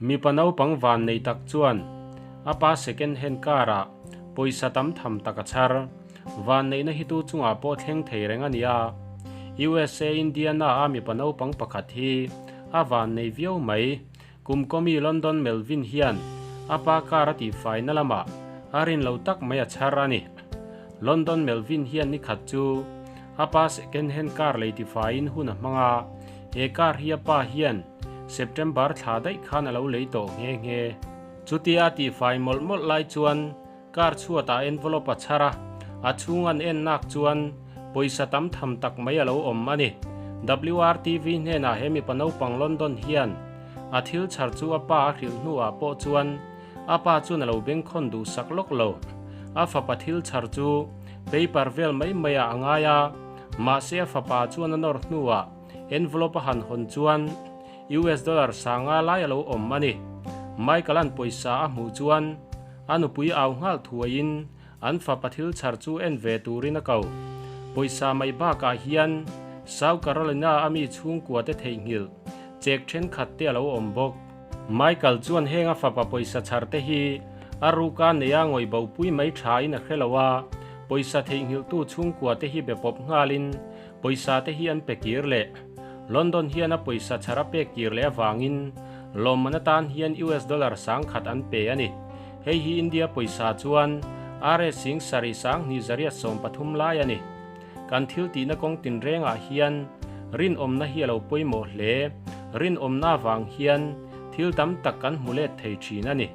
Mipa naupang vannei tak chuan a pa second hand car ah pawisa tam tham tak a chhar. Vanneihna hi tu chungah pawh thleng thei reng a nia. USA Indiana a mipa naupang pakhat hi a vannei viau mai. Kum kawmi London Melvin hian a pa car a tihfaina lamah a rin lo tak mai a chhar a ni. London Melvin hian ni khat chu a pa second hand car lei tifaiin hun a hmang a, he car hi a pa hian September thla daih khan a lo lei tawh nghe nghe. Chutia a tihfai mawlh mawlh lai chuan car chhuatah envelope a chhar a, a chhung an en nak chuan pawisa tam tham tak mai a lo awm a ni. WRTV hnenah he mipa naupang London hian a thil chhar chu a pa a hrilh hnuah pawh chuan a pa chuan a lo bengkhawn duh sak lawk lo. A fapa thil chhar chu paper vel mai maiah a ngai a, mahse a fapa chuan a nawr hnuah envelope a han hawn chuan US dollar sanga lai a lo awm a ni. Michael-a'n pawisa a hmuh chuan a nupui au nghal thuaiin an fapa thil chhar chu en ve turin a ko. Pawisa mai bakah hian South Carolina a mi chhungkua te theihnghilh chek thenkhat te a lo awm bawk. Michael chuan heng a fapa pawisa chhar te hi a ruka neia ngawih bopui mai thain a hre lo a, pawisa theihnghilhtu chhungkua te hi be pawp nghalin pawisa te hi an pe kir leh. London hian a pawisa chhar a pek kir leh avangin lawmman atan hian US dollar 1000 an pe a ni. Hei hi India pawisa chuan RS 73,230 lai a ni. Kan thil tihna kawng tinrengah hian rinawmna hi a lo pawimawh hle. Rinawmna avang hian thil tam tak kan hmu let thei thin a ni.